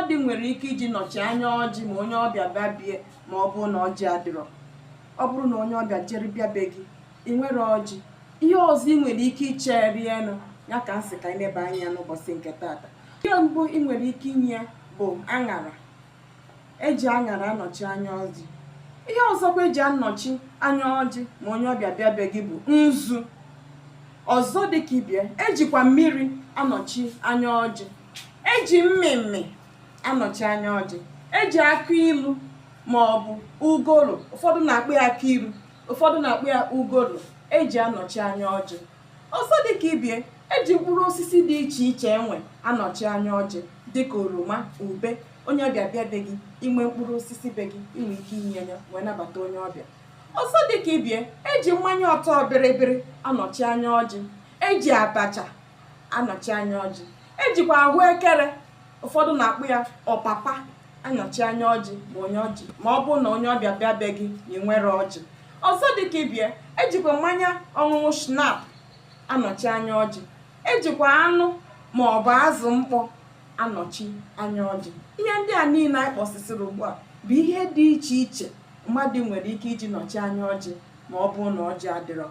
Mmadụ nwere ike iji nọchi anya ọjị ma onye ọbịa bịa bie, ma ọ bụrụ na ọjị adịrọ. Ọ bụrụ na onye ọbịa jere bịa be gị, ị nwerọ ọjị, ihe ọzọ ị nwere ike ichere enu ya ka m sị ka anyị neba anya n'ụbọchị nke taata. Ihe mbụ ị nwere ike inye ya bụ aṅara. Eji aṅara anọchi anya ọjị. Ihe ọzọkwa eji anọchi anya ọjị ma onye ọbịa bịa be gị bụ nzu. Ọzọ dịka ibie, ejikwa mmiri anọchi anya ọjị. Eji mmịmị anọchi anya ọjị. Eji akụ ilu ma ọ bụ ugolo, ụfọdụ na-akpọ ya akụ ilu, ụfọdụ na-akpọ ya ugolo, eji anọchi anya ọjị. Ọzọ dịka ibie, eji mkpụrụ osisi dị iche iche enwe anọchi anya ọjị, dịka oroma, ube. Onye ọbịa bịa be gị, i nwee mkpụrụ osisi be gị, i nwee ike inye ya wee nabata onye ọbịa. Ọzọ dịka ibie, eji mmanya ọtọ bịrịbịrị anọchi anya ọjị. Eji abacha anọchi anya ọjị. Ejikwa ahụekere, ụfọdụ na-akpọ ya ọpapa, anọchi anya ọjị ma onye ọjị ma ọ bụrụ na onye ọbịa bịa be gị na ị nwerọ ọjị. Ọzọ dịka ibie, ejikwa mmanya ọṅụṅụ schnapp anọchi anya ọjị. Ejikwa anụ ma ọ bụ azụ mkpọ anọchi anya ọjị. Ihe ndị a niile anyị kpọsịsịrị ugbu a bụ ihe dị iche iche mmadụ nwere ike iji nọchi anya ọjị ma ọ bụrụ na ọjị adịrọ.